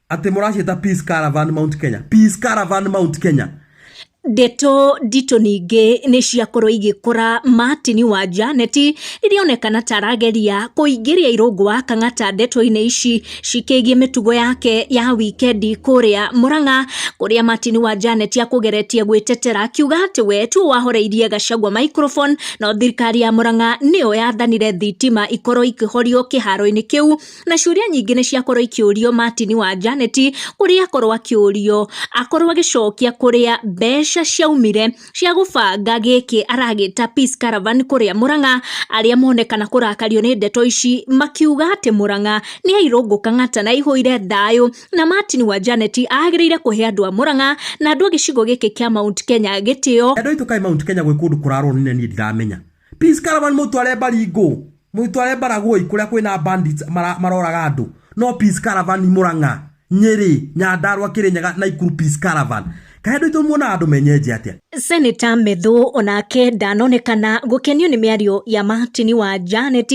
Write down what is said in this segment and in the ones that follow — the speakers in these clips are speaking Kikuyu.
Atĩ mũraciĩta Peace Caravan Mount Kenya. Peace Caravan Mount Kenya. Ndeto nditũ ningĩ nĩ ciakorwo igĩkora Martin wa Janet rĩrĩa onekana ta arageria kũingĩria Irũngũ wa Kang'ata ndeto-inĩ ici cikĩgiĩ mĩtugo yake ya wikendi kũrĩa Murang'a, kũrĩa Martin wa Janet akũgeretie gwĩtetera akiuga atĩ we tu wahoreirie Gachagua microphone no thirikari ya Murang'a nĩyo yathanire thitima ikorwo ikĩhorio kĩharo-inĩ kĩu. Na ciũria nyingĩ nĩ ciakorwo ikĩũrio Martin wa Janet, kũrĩa akorwo akĩũrio akorwo agĩcokia kũrĩa mbeca ciaumire cia gũbanga gĩkĩ aragĩta Peace Caravan kũrĩa Murang'a, arĩa monekana kũrakario nĩ ndeto ici makiuga atĩ Murang'a nĩ airũngũ Kang'ata na aihũire thayũ, na Martin wa Janet agĩrĩire kũhe andũ a Murang'a na andũ a gĩcigo gĩkĩ kĩa Mount Kenya gĩtĩo. Andũ aitũ kaĩ Mount Kenya gwĩ kũndũ kũrarwo nĩ niĩ ndiramenya. Peace Caravan mũtware Baringo, mũtware Baragoi kũrĩa kwĩna bandits maroraga andũ. No Peace Caravan Murang'a, Nyeri, Nyandarua, Kirinyaga, Naikuru Peace Caravan. Kaĩ andũ aitũ muonaga andũ menyenje atĩa? Senator Methu onake ndanonekana gũkenio nĩ mĩario ya Martin wa Janet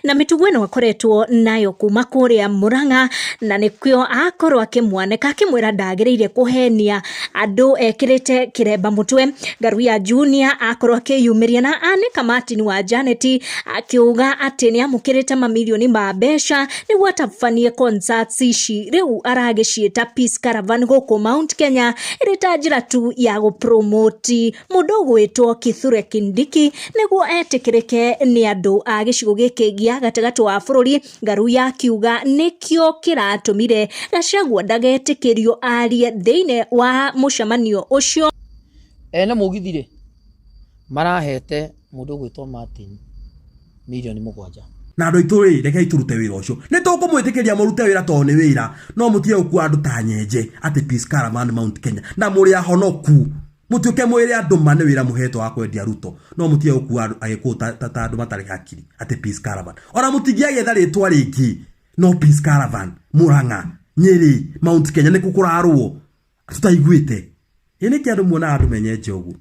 na mĩtugo ĩno akoretwo nayo kuma kũrĩa Murang'a, na nĩkĩo akorwo akĩmwanĩka akĩmwĩra ndagĩrĩire kũhenia andũ ekĩrĩte kĩremba mũtwe. Ngaruiya Junior akorwo akĩyumĩria na anĩka Martin wa Janet akiuga atĩ nĩ amũkĩrĩte mamirioni ma mbeca nĩguo atabanie concerts ici rĩu aragĩciĩta Peace Caravan gũkũ Mount Kenya ĩrĩ ta njĩra tu ya gũpromote mũndũ ũgwĩtwo Kithure Kindiki nĩguo etĩkĩrĩke nĩ andũ a gĩcigo gĩkĩ gĩa gatagatĩ wa bũrũri. Ngaruiya akiuga nĩkĩo kĩratũmire Gachagua ndagetĩkĩrio arie thĩinĩ wa mũcemanio ũcio. Ene mũgithi rĩ, marahete mũndũ ũgwĩtwo Martin mirioni mũgwanja. Na andũ aitũ rĩ, rekei tũrute wĩra ũcio. Nĩ tũkũmwĩtĩkĩria mũrute wĩra tondũ nĩ wĩra, no mũtige gũkua andũ ta nyenje atĩ Peace Caravan Mount Kenya. Na mũrĩ ahonoku. Mũtuĩke mwĩre andũ ma nĩ wĩra mũhetwo wa kwendia Ruto, no mũtige gũkua andũ Agĩkũyũ ta, ta, ta andũ matarĩ hakiri atĩ Peace Caravan. Ona mũtingĩagĩetha rĩtwa rĩngĩ no Peace Caravan, Murang'a, Nyeri, Mount Kenya nĩkũ kũrarũo tũtaiguĩte. Ĩ nĩkĩ andũ muonaga andũ menyenje ũguo?